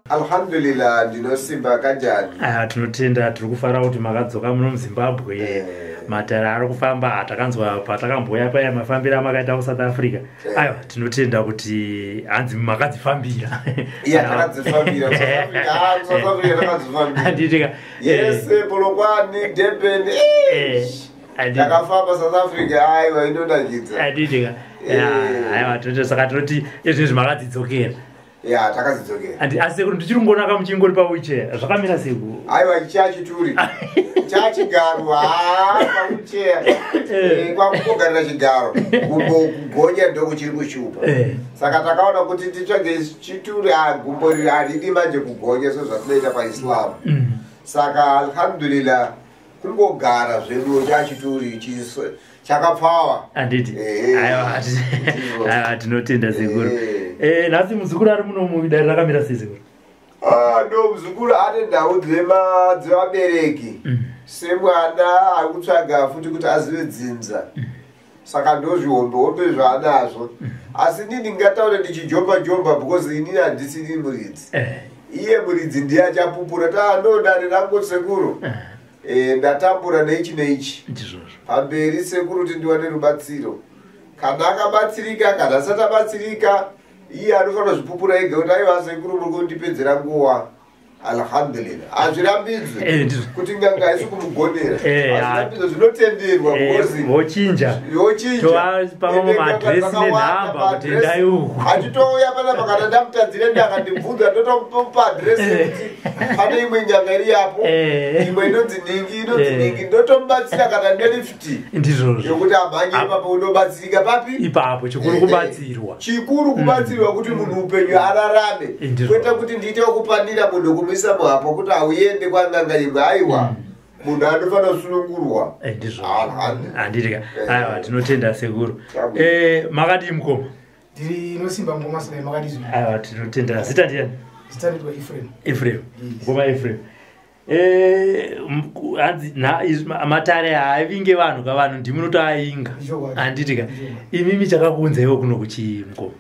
Alhamdulillah, ndinosimba kanjani? Ah, tinotenda, tiri kufara kuti makadzoka muno muZimbabwe. Matare ari kufamba, takanzwa patakambouya paya mafambiro amakaita kuSouth Africa. Aiwa, tinotenda kuti hanzi makadzifambira. Iya, takadzifambira South Africa. Ah, South Africa takadzifambira. Handitika. Yes, Polokwane, Durban. Takafamba South Africa, aiwa, inonakidza. Handitika. Aiwa, tinotenda. Saka tinoti izvezvi makadzidzokera. Ya, takadzidzokera. Andi asi sekuru ndichiri kungoona muchingori pawheelchair, zvakamira seku? Aiwa, chachituri chachigaro, ha, pawheelchair kwakungogarira chigaro, gumbo kugonya ndokuchiri kushupa. Saka takaona kuti titsvage chituri. Ah, gumbo riri haridi manje kugonya sezvatinoita paIslam. Saka alhamdulillah, kungogara zvedu, chachituri chakapfawa. Handiti. Aiwa, aiwa, tinotenda sekuru. Nhasi muzukuru ari munomu, dare rakamira sei, sekuru? Ah, ndo muzukuru ane nhau dzevabereki semwana ari kutsvaga futi kuti azive dzinza. Saka ndo zvihombe-hombe zvaanazvo, asi inini ndingataure ndichijomba jomba because inini handisini muridzi. Iye muridzi ndiye achapupura ta no dare rangu sekuru. Ndatambura neichi neichi. Ndizvozvo. Pamberi sekuru kuti ndiwane rubatsiro. Kana akabatsirika, kana asati abatsirika, iye anofanira zvipupura ega kuti aiwa sekuru, muri kundipedzera nguva. Alhamdulillah, hazvirambidzwe Ndizvo. kuti nganga haisi kumugonera. Hazvirambidzwe, zvinotenderwa because Vochinja. Yochinja. Tovapa mamwe maadhiresi nenhamba kuti endai uku. Achitouya panapa, kana ndamutadzire, ndakandibvunza, ndotomupa adhiresi yekuti pane imwe nyanga iri yapo, imwe inonzi ningi, inonzi ningi, ndotomubatsira kana nelifti Ndizvozvo. yokuti amhanye ipapo, unobatsirika papi? Ipapo chikuru kubatsirwa. Chikuru kubatsirwa kuti munhu upenyu ararame. Ndizvo. Kwete kuti ndiite wekupanira munhu, kumuisa muhapo kuti hauende kwanganga imwe. Aiwa, munhu anofanira kusunungurwa. Ndizvo. Alhamdulillah. Handitika. Aiwa, tinotenda sekuru. Tabu. Makadii mukoma? Ndiri nosimba mukoma Sinai, makadizvi? Aiwa, tinotenda. Zita ndiani? Zita nditwa Efrem. Efrem. Yes. Mukoma Efrem, hanzi matare haavinge vanhu kavanhu, ndimunotoainga. Ichokwadi. Handitika. Ichokwadi. Imimi chakakuunzaiwo kuno kuchii, mukoma?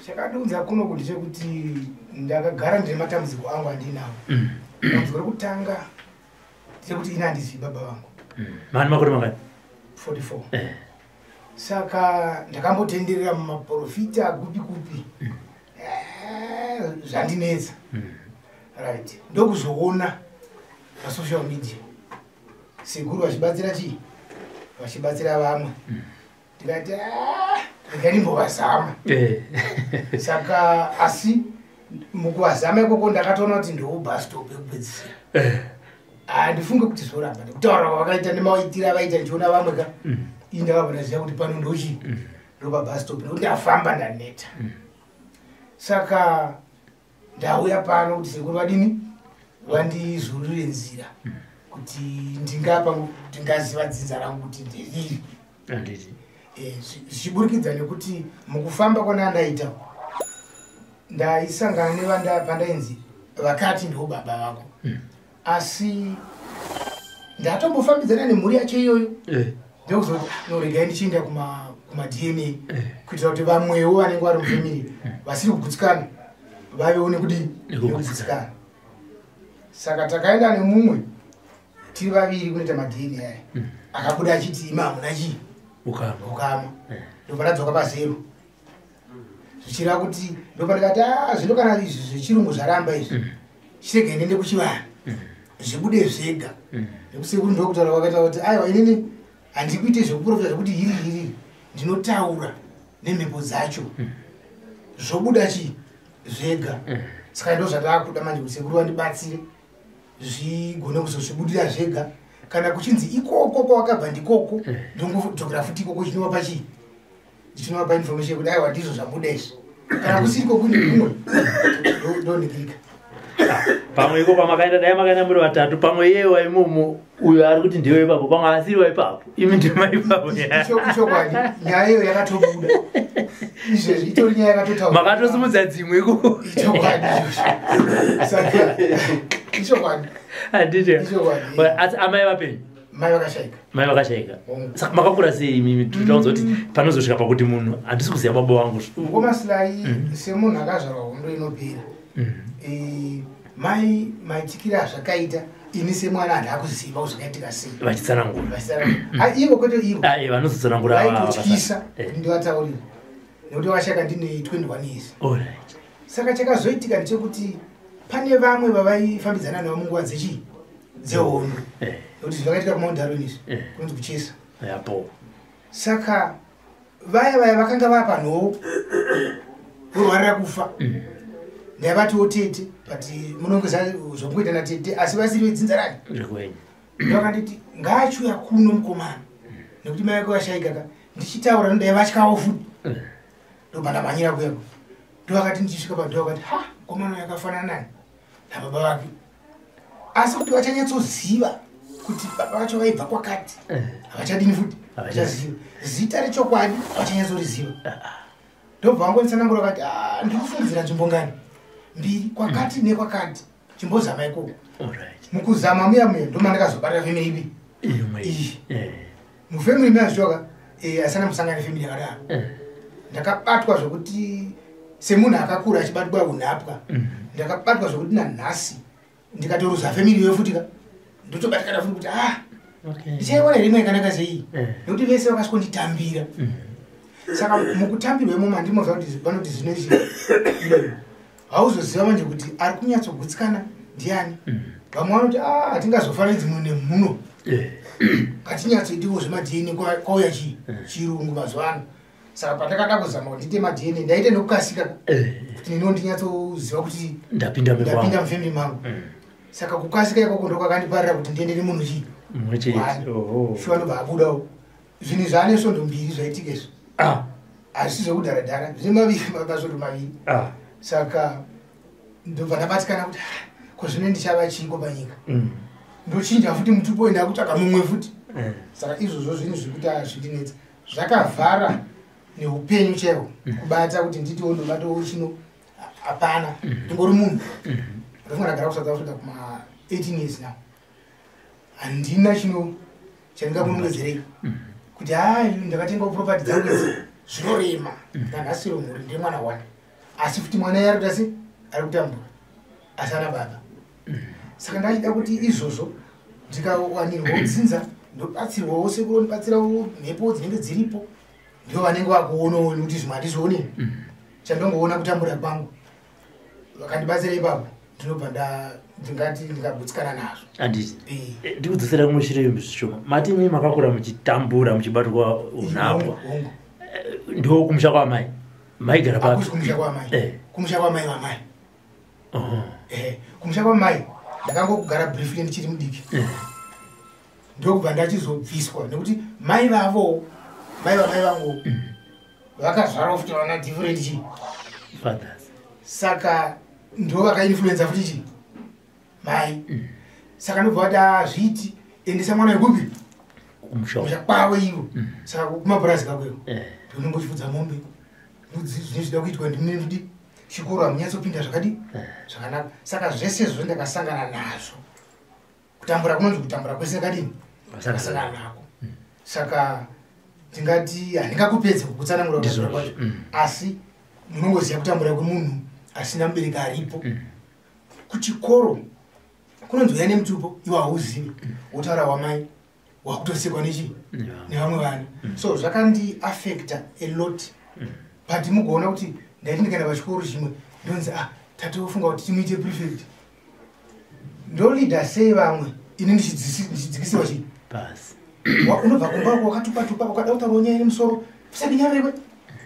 Chakadiunza kuno kuti chekuti ndakagara ndine matambudziko angu andinawo. Dambudziko rekutanga ndechekuti ini handizivi baba vangu. Mani makore mangani? 44. Saka ndakambotenderera mumaprofita kupi kupi. Zvandinetsa. Right, ndokuzoona pasocial media sekuru vachibatsira chii, vachibatsira vamwe. Ndikati, "Ah, regai ndimbovazama." Saka asi mukuvazama ikoko ndakatoona kuti ndo bus stop yekupedzisira. Handifunge kuti zvoramba nekutaura kwavakaita nemaitiro avaita. Ndichiona vamwe ka, ii, ndakabva ndaziva kuti pano ndochi ndopa bus stop, nekuti ndafamba ndaneta. Saka ndauya pano kuti sekuru vadini, vandizurire nzira kuti ndingapa ndingaziva dzinza rangu kuti nderiri. Handiti. Zvichiburikidza nekuti mukufamba kwanandaita ndaisangana nevanda pandainzi vakati ndo baba vako, asi ndatombofambidzana nemhuri yacho iyoyo. Ndokuzoti, "Ah, no, regai ndichienda kuma DNA kuitira kuti vamwewo vanenge vari mufamily vasiri kugutsikana vavewo nekudii." Nekugutsikana. Nekugutsikana. Saka takaenda nemumwe tiri vaviri kunoita maDNA aya, akabuda achiti ima hamuna chii? Ukama. Ukama. Ndobva ndadzoka pazero, zvichireva kuti ndobva ndikati, "Ah, zvino kana izvi zvechirungu zvaramba izvi, chirega ndiende kuchivanhu zvibude zvega." Nekusekuru ndokutaura kwakaita kuti aiwa, inini handikuite zvekuprofita zvekuti hiri hiri, ndinotaura nemhepo dzacho, zvobuda chii zvega. Saka ndo zvataakuda manje, kuti sekuru vandibatsire zvigone kuzozvibudira zvega. Kana kuchinzi ikoko kwawakabva ndikoko, ndongodzokera futi ikoko, chinovapa chii, ndichinovapa information yekuti aiwa, ndizvo zvabuda izvi. Kana kusiriko kune kumwe, ndoningirika. Pamwe iko kwamakaenda, dai makaenda muri vatatu, pamwe iye waimomo uyo ari kuti ndiwe ipapo, pamwe asiri waipapo, imi ndima ipapo. Ichokwadi, nyaya iyo yakatobuda izvezvi, itori nyaya yakatotaura. Makatosimudza dzimwe ikoko. Ichokwadi izvozvo, saka ichokwadi. Handiti? Ichokwadi. Asi amai vapenyu? Mai vakashaika. Mai vakashaika. Hongu. Saka makakura sei imimi? Tinotaunza kuti panozosvika pakuti munhu handisi kuziva baba vangu. Ngomasilai, semunhu akazvarwa hondo inopera, mai maitikire azvakaita, ini semwana handakuziva kuti zvakaitika sei. Vachitsanangura. Ai, ivo kwete ivo. Ah, vanozotsanangura Vaitotyisa kuti ndivataurire, nekuti vakashaika ndine 21 years. Saka chakazoitika ndechekuti pane vamwe vavaifambidzana navo munguva dzechi dzehondo, nekuti zvakaitika kuMount Darwin izvi, kunonzi kuchesa. Yapo. Saka vaya vaya vakanga vapanhowo vorwarira kufa, ndaivatiwo tete, but munongeza zvokuita natete, asi vasiri vedzinza rani. Rekwenyu. Ndovakanditi ngaachiuya kuno mukomana, nekuti mai vake vashaikaka. Ndichitaura nondaivatyawo futi, ndobva ndamhanyira kuyako. Ndovakati ndichisvika padho, vakati, "Ha, mukomana uyu akafanana nani? Nababa vake." Asi kuti vachanyatsoziva kuti baba vacho vaibva kwakati, havachadini futi? Havachaziva zita rechokwadi, havachanyatsoriziva. Ndobva vangonditsanangura vakati, "Ah, ndiri kufungidzira nzvimbo ngani mbiri, kwakati nekwakati, chimbozama ikoko." Mukuzama muya muya ndomandakazobatira family ipi? Imwe. Iyi. Mufamily mazvitoka asana musangana nefamily yakadaro. Ndakabatwa zvokuti semunhu akakura achibatwa unhapwa, ndakabatwa zvokuti nanhasi ndikatoruza family iyoyo futi ka, ndotobatikana futi kuti, ah, ndichaiwana here imwe yakanaka sei? Nekuti vese vakasvikonditambira. Saka mukutambirwa imomo, handimoziva kuti vanoti zvino izvi hauzoziva manje kuti ari kunyatsogutsikana ndiani. Vamwe vanoti, "Ah, hatingazofanidzi munhu nemhuno, ngatinyatsoitiwo zvemaDNA." Kwauya chii? Chirungu mazuva ano. Saka pandakada kuzama kuti ndiite maDNA, ndaite nekukasika kuti neniwo ndinyatsoziva kuti ndapinda ndapinda mekwangu. mufamily mangu. Saka kukasika ikoko ndokwakandiparira kuti ndiende nemunhu chii? Mumwe chete. One. Oho. Shuwa, ndobva abudawo zvinhu zvaane svondo 2 zvaitika izvo. Hazvisi zvekudharadhara, zvine maviri, masvondo 2. Saka ndobva ndabatikana kuti, "Ah, ko zvino ndichava chiiko panyika?" Ndochinja futi mutupo, ndakutsvaga mumwe futi. Saka izvozvo zvinhu zvekuti hazvindinetsa, zvakavhara neupenyu chaihwo. Kubata kuti nditiwo ndobatawo chino, hapana. Ndingori munhu, ndofunga ndagara kuSouth Africa kuma 18 years now, handina chino chandingakunongedzerei kuti hai, ndakatengawo property dzangu idzi. Zvinorema. Nanhasiro mhuri ndemwana one, asi futi mwana iye ari kuita sei? Ari kutambura, asi ana baba. Saka ndachida kuti izvozvo ndikawanirwawo dzinza, ndobatsirwawo, sekuru ndibatsirawo, mhepo dzinenge dziripo ndo vanenge vakuonawo, nekuti zvimwe handizvioni. Chandongoona kutambura kwangu, vakandibatsira ipapo, ndinobva ndingati ndingagutsikana nazvo. Handiti? Eh. Ndikudzosera kumwe shure zvishoma. Mati imi makakura muchitambura, muchibatwa unhapwa. Hongu, hongu. Ndo kumusha kwamai maigara papi? Hakusi kumusha kwamai. Kumusha kwamai vamai. Kumusha kwamai ndakangogara briefly ndichiri mudiki, ndokubva ndachizobviswa nekuti mai vavo, mai vamai vangu, vakazvarawo futi vana different chi Fathers. Saka ndo vakainfluenza futi chi mai. Saka ndobva vati, "Azviti endesa mwana wekupi?" Kumusha. Kumusha kwavo ivo. Saka kumapurazi kakweyo ndinongochifudza mombe, mbudzi, zvine zvida kuitwa ndinedi. Chikoro hamunyatsopinda zvakadi zvakanaka. Saka zvese izvozvo ndakasangana nazvo. Kutambura kunonzi kutambura kwese kadini, ndakasangana nako. Saka ndingati handingakupedze kukutsanangura kutambura Ndizvozvo. kwacho, asi munongoziva kutambura kwemunhu asina mubereki aripo. Kuchikoro kunonzi uya nemutupo, iwe hauzivi, wotaura wamai, wakutosekwa nechi nevamwe vana. So zvakandiafecta a lot. But mugoona kuti ndaiti ndikaenda pachikoro chimwe, ndonzi, "Ah, tatofunga kuti timuite prefect." Ndolida sei vamwe ini ndichidzikisiwa chii? Pasi. Unobva kumba uko wakatupa-tupa, ukada kutaurawo nyaya nemusoro, usakinyararikwe,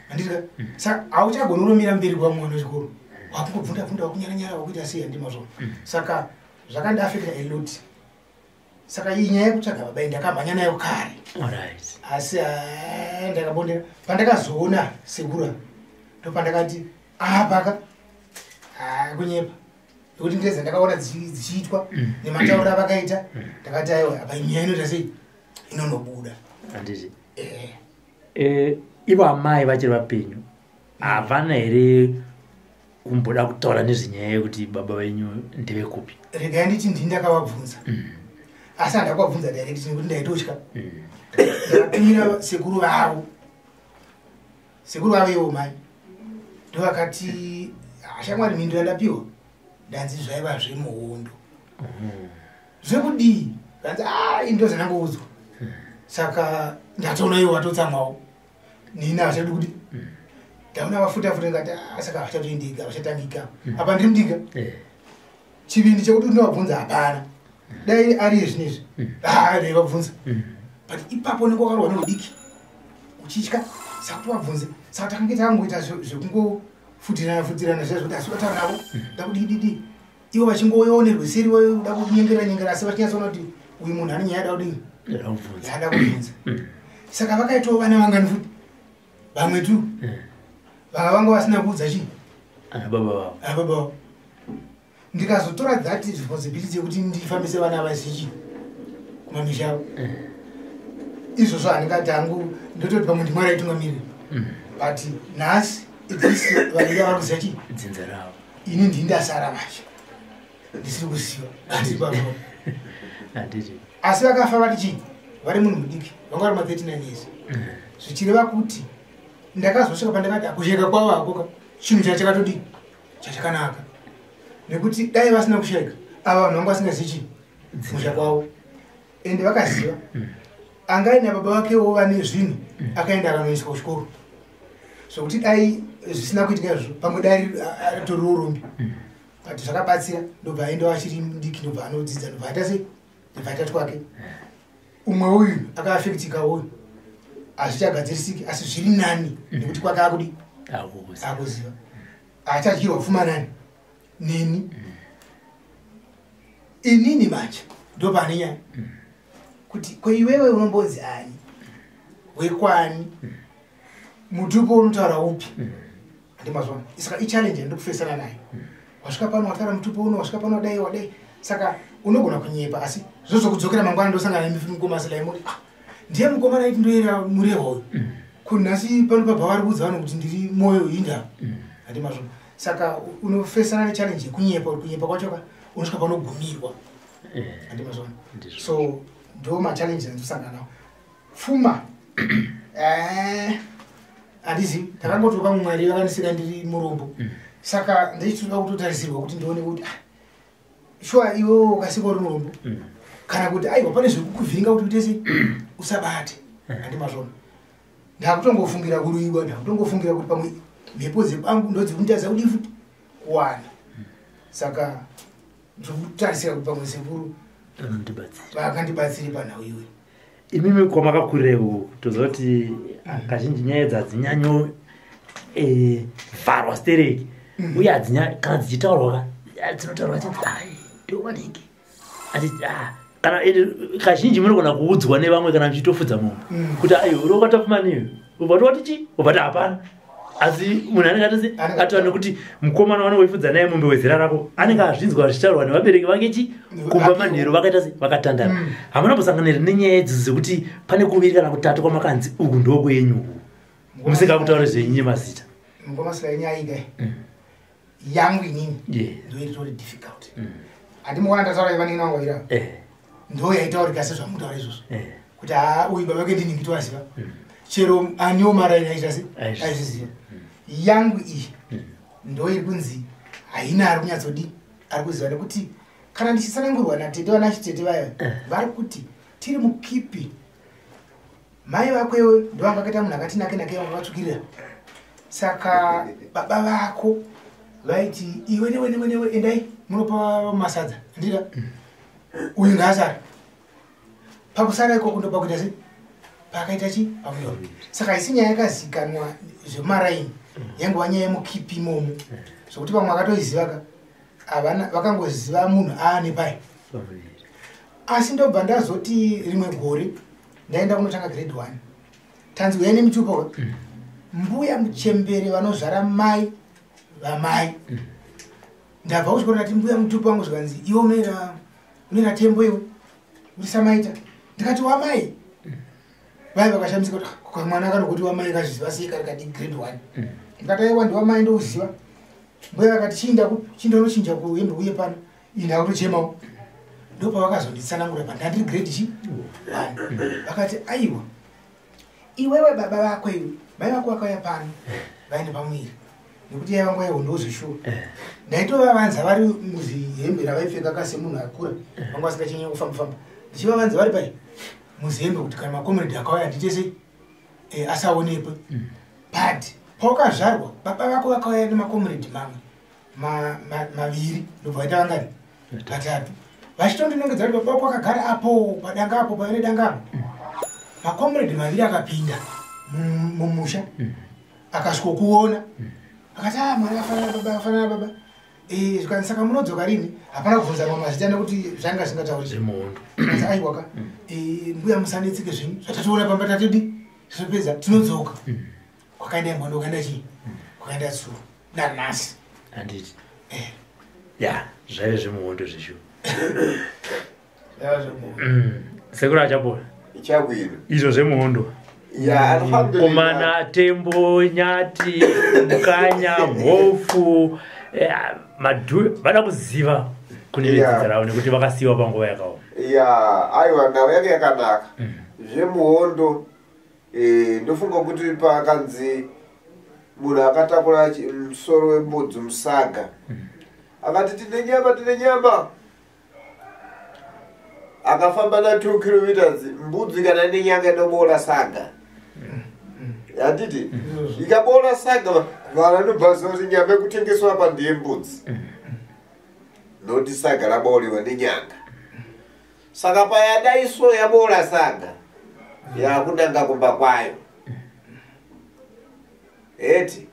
handiti? Saka hauchagoni unomira mberi kwamwe mwana wechikoro, wakungobvunda-bvunda, wakunyaranyara, wakuita sei, handimazvo? Saka zvakandiafecta a lot. Saka iyi nyaya yekutsvaga baba iyi ndakamhanya nayo kare. Asi ah, ndakabondera. Pandakazoona sekura, ndopandakati apaka kunyepa. Nekuti ndeza ndakaona dzichiitwa nematauriro avakaita, ndakati aiwa, apa nyaya inoita sei, inonobuda. Handiti ivo amai vachiri vapenyu, havana here kumboda kutaura nezvenyaya yekuti baba venyu ndevekupi? Regai nditi ndini ndakavabvunza, asi handa kuvabvunza direct nekuti ndaitotya. Ndakatumira sekuru vavo, sekuru vavo ivo mai, ndovakati, "Shamwari, mhindo yandapiwa, ndanzi zvaiva zvemuhondo." "Zvekudii?" Kanzi, "A, ndo zvandangoudzwa." Saka ndatoona ivo vatotsamwawo nini, havachadi kuti ndaona vafuta futa. Ngati, "Ah, saka havachatoendega, havachatangika apa, ndiri mudika." Chivindi chekuti ndovabvunza hapana. Dai ari zvinezvi, ndaivabvunza, but ipapo unenge wakarwa neudiki uchitya, saka kuti vabvunze. Saka takange takangoita zvekungofutirana futirana zviya zvekuti asi ukataura navo ndakudididi, ivo vachingouyawo nerweseri, voda kunyengera nyengera, asi vachinyatsoona kuti uyu munhu ane nyaya yada kudini, yaada kubvunza. Saka vakaitawo vana vangani futi, vamwe tu vanga vanga vasina kuudza chii ana baba vavo. Ana baba vavo. Ndikazotora that responsibility yekuti ndifambise vana vazhinji kumamisha avo. Izvozvo handingati hangu ndototi pamwe ndimwari aitungamirira, but nhasi at least vaviri vari kuziva chii, dzinza ravo. Ini ndini ndasara vacho ndisiri kuziva, handiri pavo. Handiti Asi vakafa vari chii, vari munhu mudiki, vanga vari ma39 years, zvichireva kuti ndakazosvika pandakati kusheka kwavo hakoka chinhu chachakatodii chachakanaka, nekuti dai vasina kusheka ava vanhu vanga vasingazivi chii, musha kwavo. Ende vakaziva anga aina baba vakewo vane zvinhu, akaenda akanoiswa kuchikoro, zvokuti dai zvisina kuitika izvozvo, pamwe dai atoriwo urombi. But zvakabatsira, ndobva aendawo achiri mudiki, ndobva anodzidza, ndobva aita sei, ndobva aita twake. Umwe uyu akaafektika uyu, hazvichagadzirisiki, asi zviri nani nekuti kwake akudi akukuziva. Akuziva achadyirwa pfuma nani? Neni. Inini manje ndopane nyaya kuti kweiwewe unombonzi ani, wekwani, mutupo unotaura upi? Handimazvona. Saka ichallenge yandikufesana nayo. Wasvika pano wataura mutupo uno, wasvika pano wadai wadai, saka unogona kunyepa, asi zvozokudzokera mangwana ndosangana nemukoma Silaimoti, ah, ndiye mukomana aiti ndoera murehwa uyu, kunhasi pano pabva vari kuudza vanhu kuti ndiri mwoyo inda. Handimazvona. Saka unofesana nechallenge yekunyepa. Kunyepa kwacho ka unosvika panogumirwa. Handimazvona. Ndizvo. So ndo machallenges andosangana nawo. Pfuma, handizivi, ndakangotoka Mwari vakandisika ndiri murombo, saka ndichitoda kutotarisirwa kuti ndione kuti, ah, sure, iwe ukasika uri murombo, kana kuti aiwa, pane zvekukuvhiringa kuti uite sei, usabate. Handimazvona. Ndakutongofungira kuruiwa, ndakutongofungira kuti pamwe mhepo dzekwangu ndodzikunditadza kudii futi kuwana. Saka ndikutarisira kuti pamwe sekuru anondibatsira. Vakandibatsire panhau iyoyo. Imimi kwamakakurira uku, toziva kuti kazhinji nyaya idzi hadzinyanyo vharwa stereki, uye hadzinya kana dzichitaurwa ka, dzinotaurwa chinzi ai ndowanenge ati, ah, kana kazhinji munogona kuudzwa nevamwe kana muchitofudza mombe kuti ai uri wakatapfumaniyo, ubva towati chi, ubva ti hapana, asi munhu anenge atose Anenge atova nekuti mukomana wanenge weifudza naye mombe wezera rako anenge azvinzwa zvichitaurwa nevabereki vake chi kumba Vakewo. manheru vakaita se vakatandara. Hamuna kumbosangana here nenyaya idzi dzekuti pane kuviri kana kutatu kwamakanzi uku ndokwenyu uku, musingakutauri zvenyu nemazita? Mukoma Silai, nyaya iyi kai yangu inini ndo iritori difficult. Handimuona ndataura ivanini vangu vaira, ndo yaitaurika sezvamutaura izvozvo kuti haa, uyu baba vake ndinhingi, tovaziva, chero aniwo maraini aita se Aizviziva. Aizviziva. Yangu iyi ndo iri kunzi haina ari kunyatsodi ari kuziva, nekuti kana ndichitsanangurwa natete, vanachitete vaya vari kuti tiri mukipi, mai vakwewe ndovanga vakaita munhu akati nake nake, vanga vatsvukirira, saka baba vako vaiti iwe newe newe newe endai munopa masadza, ndira uyu ngaasara. Pakusara ikoko ndo pakuita sei, pakaita chi pamuviri. Saka haisi nyaya yakazikanwa zvemaraini, yangova nyaya yemukipi imomo, zvokuti vamwe vakatoiziva ka havana, vakangoziva munhu aane pai. Pamuviri. Asi ndobva ndazoti rimwe gore ndaenda kunotanga grade 1, tanzi uyai nemitupo ka. Mbuya muchembere vanozvara mai vamai. Ndabva kuchikoro ndati mbuya mutupo wangu, zvikanzi iwe unoera Tembo, iwe uri Samaita. Ndikati wamai. Vai vakashamisika kuti, "Ah, kamwana kanokuti wamai kazviziva sei kari kadi grade 1?" Ndikati aiwa, ndiwamai, ndouziva. Mbuya vakati chiinda chiinda unochinja kuhembe uye pano. Ii, ndakutochemawo. Ndopavakazonditsanangura pandandiri grade chi 1. Vakati aiwa, iwewe baba vako, iwe mai vako vakauya pano vaine pamuviri, nekuti yaiva nguva yehondo zveshuwa. Ndaitovavanza vari muzihembe ravaipfeka kase munhu akura, vanga vasingachenye kufamba famba. Ndichivavanza vari pai muzihembe kuti kana makomuredhi akauya ndiite sei, asaonekwe. But paukazvarwa baba vako vakauya nemakomuredhi mamwe maviri, ndobva vaita vangani? Vatatu. Vachitondinongedza kuti baba vako vakagara apo padanga apo, pavene danga apo. Makomuredhi maviri akapinda mumusha, akasvikokuona, akati, "A, mwana akafanana baba, akafanana baba." Zvikanzi saka munodzoka rini? Hapana kubvunzanwa mazita nekuti zvanga zvingatauriki. Zvemuhondo. Kanzi aiwaka, mbuya, musanetseke zvenyu, zvatatoona pamba tatodi zvopedza, tinodzoka. Kwakaenda imbwa ndokaenda chii, kwakaenda tsuro nanhasi. Handiti? Eh. Ya, zvaive zvemuhondo zveshuwa. Zvaiva zvemuhondo. Sekuru Achapola. Chabwino. Izvo zvemuhondo. Ya, alhamdulillah. Komana Tembo, Nyati, Mukanya, Mhofu, Madhu vada kuziva kune vedzinza ravo nekuti vakasiyiwa panguva yakaoma. Ya, aiwa, nhau yake yakanaka. Zvemuhondo, ndofunga kuti pakanzi munhu akatakura musoro wembudzi musaga, akati tine nyama, tine nyama, akafamba na 2 kilometers. Mbudzi kana ine nyanga inoboora saga, handiti? Ikaboora saga, vanhu vanobva ziva kuti nyama yekutengeswa apa ndeyembudzi, noti saga rabooriwa nenyanga. Saka payadaiso yaboora saga, yakunanga kumba kwayo eti.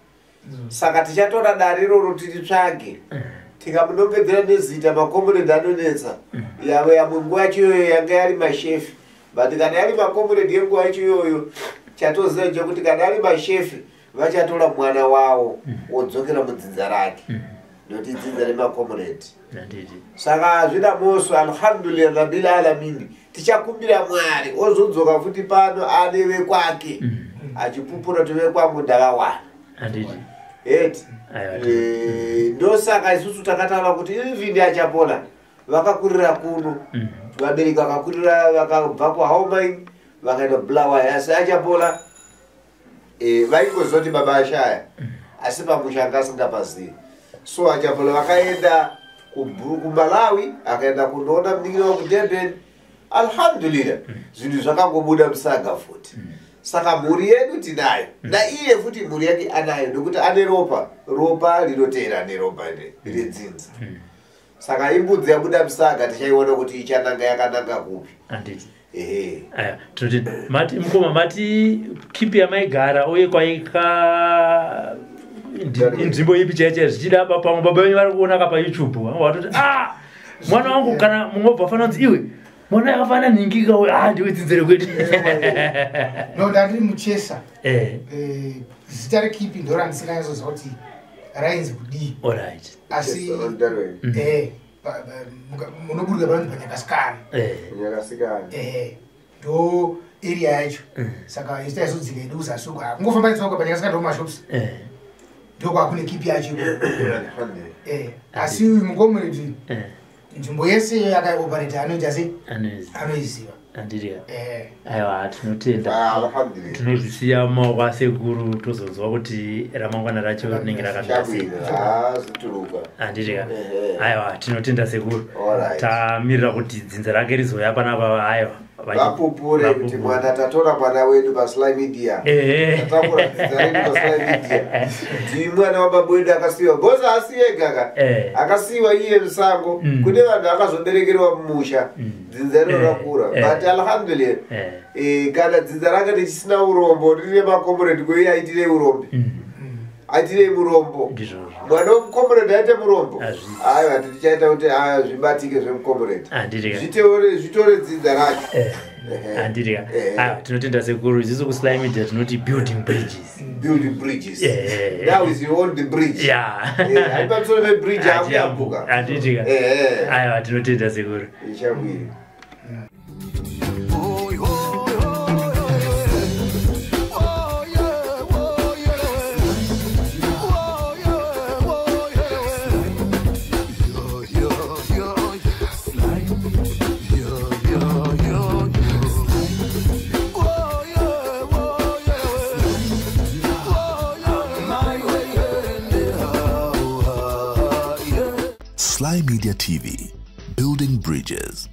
Saka tichatora dare iroro tiritsvage, tikamunongedzera nezita. Makomuredhi anonetsa yavo yamwe nguva yacho iyoyo yanga yari mashefi, but kana yari makomuredhi yenguva yacho iyoyo, chatoziva chekuti kana ari mashefi vachatora mwana wavo wodzokera mudzinza rake, nokuti dzinza remakomuredhi. Handiti? Saka hazvina moso, alhamdulillah rabbil alamin. Tichakumbira Mwari ozodzoka futi pano ane vekwake, achipupura kuti vekwangu ndavawana. Handiti? Eti. Aiwa. Ndosaka isusu takataura kuti even Achapola vakakurira kuno, vabereki vakakurira, vakabva kuHow Mine vakaenda Bulawayo, asi Achapola vaingoziva kuti baba ashaya, asi pamusha anga asingapazivi. So Achapola vakaenda kuMalawi, akaenda kundoona munin'ina wakuDurban. Alhamdulillah, zvinhu zvakangobuda musaga futi. Saka mhuri yedu tinayo, naiye futi mhuri yake anayo, nekuti ane ropa, ropa rinoteera neropa redzinza. Saka imbudzi yabuda musaga, tichaiona kuti ichananga yakananga kupi. Handiti? Ehe. Aya, tinoti mati mukoma, mati kipi yamaigara uye kwaika inzvimbo ipi chaiyo chaiyo? Zvichida pamwe baba venyu vari kuona ka paYouTube, vanga vatoti, "A, mwana wangu." Kana mumwe wabva fanira kunzi, "Iwe, mwana yakafana ningika uyu, a, ndiwe dzinze rekwedu." No, ndandiri muchesa. Zita rekipi ndo randisinganyatsoziva kuti rainzi kudii. Alright. Asi Yes, munoburuka panonzi paNyakasikana. Nyakasikana. Ndo area yacho. Saka isu taizodzika edu kuzasi uko, kungofamba netsoka paNyakasikana ndo mashops, ndokwakune kipi yacho iko. Alhamdulillah. Asi uyu mukomunity, nzvimbo yese iyo yakaioperate anoita sei? Anoiziva. Anoiziva. Handiti? Eh. Aiwa, tinotenda. Ah, alhamdulillah. Tinozvisiya mumaoko asekuru, tozonzwa kuti ramangwana racho rinenge rakamira sei. Chabwino, ah, zvituruka. Handiti ka? Ehe. Aiwa, tinotenda sekuru. Alright. Tamirira kuti dzinza rake rizouya panapa, aiwa, vapupure kuti vapupure. mwana tatora mwana wedu paSly Media. Tatakura dzinza redu paSly Media, ndi mwana wababa wedu akasiyiwa, because haasi ega ka. Akasiyiwa iye musango. Kune vanhu akazoberekerwa mumusha, dzinza rino rakura. But alhamdulillah, kana dzinza rake richisina urombo, rine makomuredi, koiye aitirei urombe? Aitirei murombo? Ndizvozvo. Mwana wemukomuredi aite murombo? Hazviiti. Aiwa, tichaita kuti aya zvibatike zvemukomuredi. Handiti ka? Zvitore dzinza racho. Handiti ka? Aiwa, tinotenda sekuru. Isusu kuSly Media tinoti building bridges. Building bridges. Yeah. Now is you on the bridge. Ari pamusoro pebridge, akuyambuka. Handiti ka? Aiwa, tinotenda sekuru. Ichabwiri. Oh, oh, oh, oh, yeah, oh, yeah. Oh, yeah, oh, yeah. Yo, yo, yo, yo, yo, yo, yo. Oh, yeah, oh, yeah. Oh, yeah, my way, yeah, oh, yeah. Sly Media TV, building bridges.